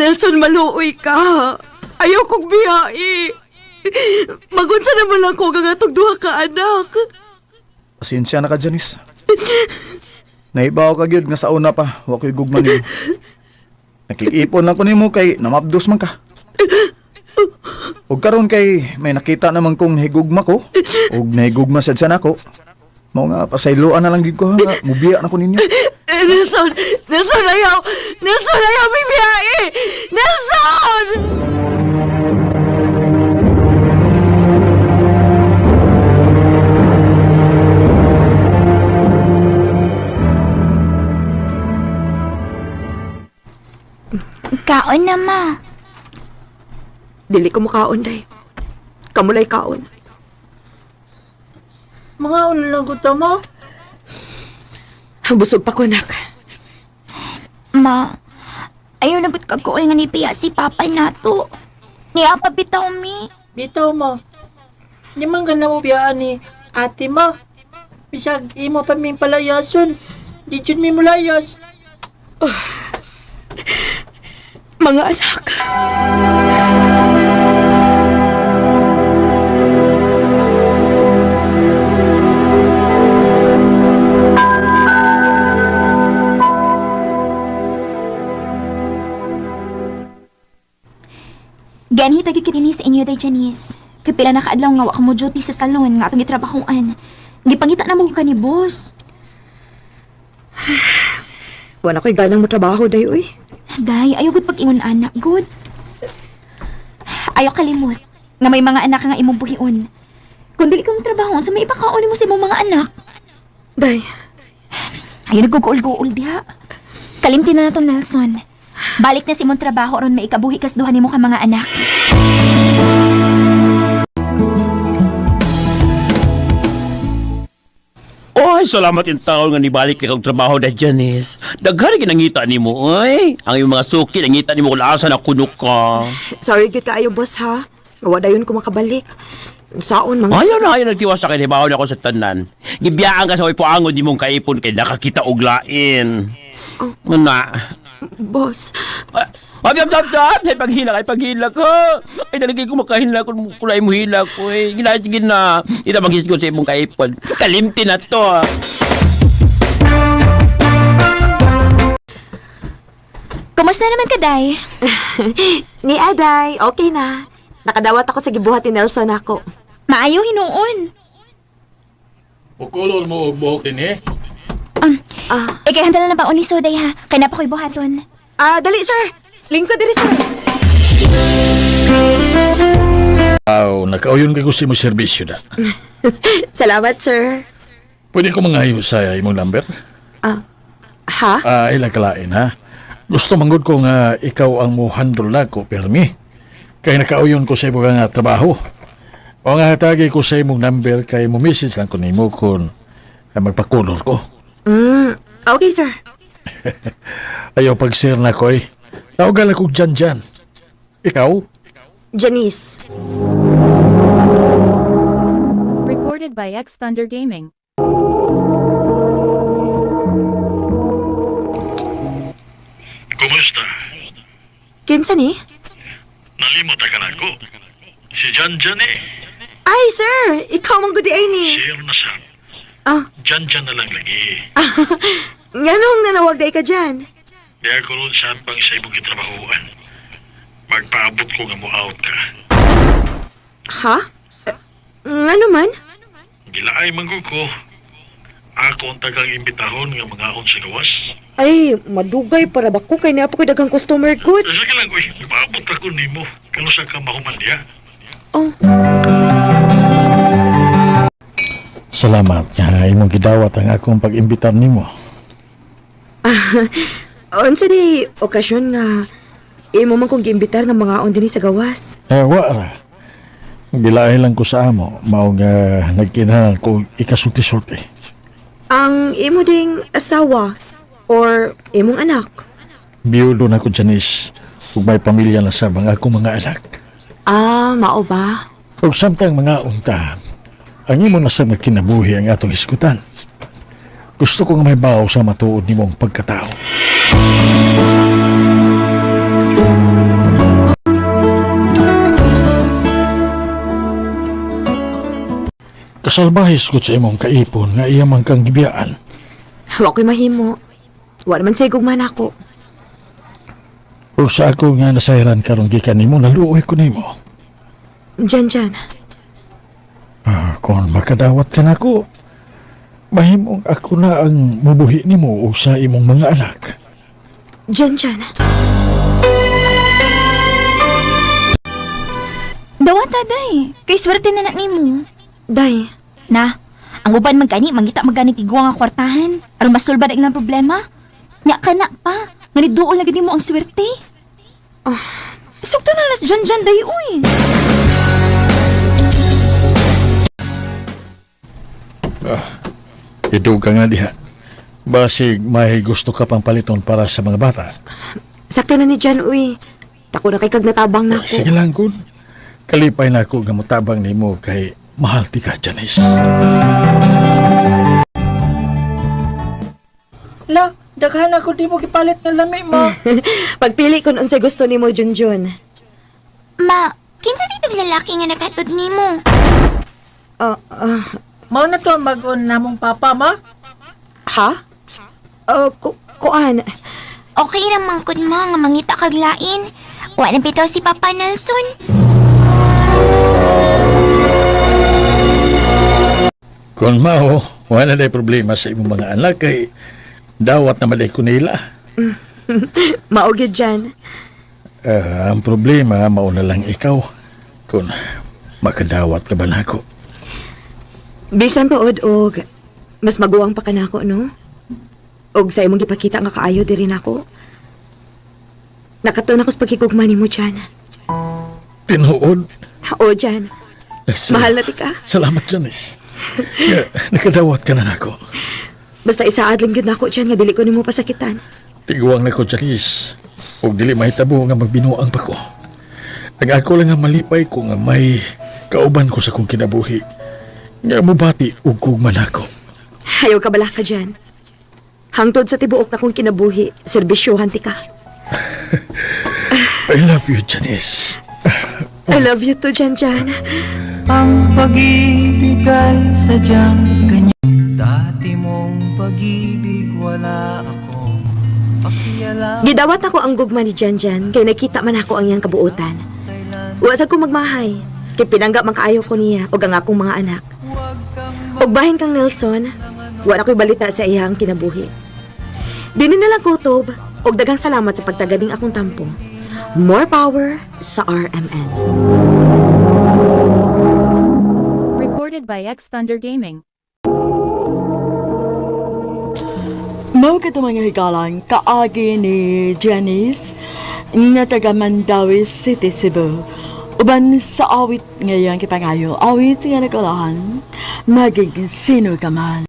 Nelson, maluoy ka. Ayaw kong biyai. Magunsa naman lang ko nga atong duha ka anak. Pasensya na ka, Janice. Naibaw ka gyud nga sa una pa, wa ko'y gugma nimo. Nakikiipon lang ko nimo kay namapdos man ka. Ug karon kay may nakita naman kong nahigugma ko ug nahigugma sad sa nako. Mao nga pasayloan na lang gyud ko ha, nga mubiya na ko ninyo. Eh, Nelson! Nelson, ayaw! Nelson, ayaw! May biyai! Nelson! Kaon na, ma. Dili ko mukaon, day. Kamulay kaon. Mga una lang ko mo. Busog pa ko, anak. Ma, ayaw na ba't kagkuol nga ni Pia si Papa nato. Niya pa bitaw mi. Bitaw mo. Di man ka na mo biyaan ni ate mo. Bisag imo pa min palayason. Di jud mi mulayas. Mga anak. Ganhi tagi kitini sa inyo day Janice. Kay pila na kaadlaw nga wa ka mo duty sa salon nga atong gitrabahoan. Gipangita na mo ka ni boss. Wala ko'y ganang mo trabaho, day, uy. Day, ayaw gud pag-ingon anak, good. Ayaw kalimot nga may mga anak ka nga imong buhion. Kung dili ka mo trabahoon, sa may ipakaon mo sa imong mga anak. Day, Ayaw nagguguol-guol diha. Kalimti na na to, Nelson. Balik na sa imong trabaho aron maikabuhi kas duha nimo ka mga anak. Oy, salamat yung taon nga nibalik ka kong trabaho na Janice. Daghan ginangita nimo, oy. Ang iyong mga suki nangita nimo kung asa na kuno ka. Sorry gyud kaayo, boss, ha? Wa dayon ko makabalik. Saon, mga... Ayaw na ayaw nagtiwas sa akin, hibaon ako sa tanan. Gibiyaan ka sa way puangon di mong kaipon kay nakakita og lain. Oh. Na. Boss, Ab, ab, ab, ab, ay paghila, ay paghila ko. Ay talaga ko makahila kung kulay mo hila ko. Eh. Gina, sige na. Ita maghisgot sa imong kaipon. Kalimti na to. Ah. Kumusta naman ka, Day? Ni Aday, okay na. Nakadawat ako sa gibuhat ni Nelson ako. Maayo hinuon. Ukulol mo og buhok din eh. Ah. Eh, kay handa na lang ba uni so, Day, ha? Kay na pa ko'y buhaton. Ah, dali, sir. Lingkod diri, sir. Aw, nakauyon kay gusto mo serbisyo da. Salamat, sir. Pwede ko mangayo sa imong number? Ha? Ah, ila kalain ha. Gusto manggod ko nga ikaw ang mo handle na ko permi. Kay nakauyon ko sa imong nga trabaho. O nga hatagi ko sa imong number kay mo message lang ko nimo kung magpakulor ko. Okay, sir. Ayaw pag-share na ko eh. Tawagan lang kog dyan dyan. Ikaw? Janice. Recorded by X Thunder Gaming. Kumusta? Kinsa ni? Nalimot ka na ko. Si Jan Jan eh. Ay, sir. Ikaw man gud ay ni. Share na sa. Ah, Jan Jan na lang lagi. nganong nanawag day ka dyan? Diya ko ron sa bang sa imong gitrabahoan. Magpaabot ko nga mo out ka. Ha? Eh, ngano man? Gilaay man ko ko. Ako ang tagang imbitahon nga mga sa gawas. Ay, madugay para ba ko kay naa pa ko'y daghang customer good. Sige lang, uy. Magpaabot ako nimo. Kano sa ka mahuman diya? Oh, Salamat nga imong gidawat ang akong pag-imbitar nimo. Unsa di okasyon nga imo man kong giimbitar nga mga on dinhi sa gawas. Eh, wa ra. Gilaay lang ko sa amo, mao nga nagkinahanglan ko ikasulti-sulti. Ang imo ding asawa or imong anak. Biyudo na ko, Janice, ug may pamilya na sa mga akong mga anak. Ah, mao ba? Ug samtang mga unta, ang imo na sa kinabuhi ang atong hisgutan. Gusto ko nga may bawo sa matuod nimong pagkatao. Kasalbahis ko sa imong kaipon nga iya man kang gibiyaan. Wa ko'y mahimo. Wa naman siya'y gugma nako. Ug sa ako nga nasayran karon gikan nimo, naluoy ko nimo. Jan Jan. Ah, kung makadawat ka nako, mahimong ako na ang mubuhi nimo ug sa imong mga anak. Jan Jan. Dawata, day. Kay swerte na na nimo. Day. Na, ang uban man gani, mangita man gani tiguang nga kwartahan. Aron masulbad ang ilang problema. Nya ka na pa. Nga ni duol na gid mo ang swerte. Ah. Sugto na las Jan Jan day uy. Idug ka nga diha. Basig may gusto ka pang paliton para sa mga bata. Sakto na ni Jan, uy. Tako na kay kag natabang nako. Sige lang, good. Kalipay na ako nga motabang nimo kay mahal ti ka, Janice. La, daghan ako di mo gipalit ng lami mo. Pagpili kon unsay gusto nimo, Junjun. Ma, kinsa dito lalaki nga nakatod nimo? Ah, ah, Mao na to ang mag-on namong papa ma. ha? Kuan. Okay ra man kud mo nga mangita kag lain. Wa na bitaw si Papa Nelson. Kung mao, wala na problema sa imong mga anak kay dawat na malay ko nila. Mao gyud Jan. Ah, ang problema, mauna lang ikaw. Kung makadawat ka ba nako. Bisan tuod og mas maguwang pa kanako, no? Og sa imong gipakita nga kaayo diri nako. Nakatuon ako sa pagkigugma nimo, Jan. Tinuod. O, Jan. Mahal na tika. Salamat, Janice. Nga, nakadawat ka na nako. Basta isaad lang gyud nako, Jan, nga dili ko nimo pasakitan. Tiguang na ko, Janice. Ug dili mahitabo nga magbinuang pa ko. Ang ako lang nga malipay ko nga may kauban ko sa kong kinabuhi. Nga mubati ug gugma nako. Ayaw ka bala ka, Jan. Hangtod sa tibuok na kong kinabuhi, serbisyohan ti ka. I love you, Janice. I love you too, Jan Jan. Ang pag-ibig ay sadyang ganyan. Dati mong pag-ibig wala akong pakialam. Gidawat ako ang gugma ni Jan Jan kay nakita man ako ang iyang kabuotan. Wa sa ko magmahay kay pinangga man kaayo ko niya ug ang akong mga anak. Ug bahin kang Nelson, wa na ko'y balita sa iyang kinabuhi. Dini na lang kutob ug daghang salamat sa pagtagading akong tampo. More power sa RMN. Recorded by X Thunder Gaming. Mao kato mga higalan kaagi ni Janice nga taga Mandawi City, Cebu. Uban sa awit ngayong kipangayo, awit nga nakulahan, maging sino ka man.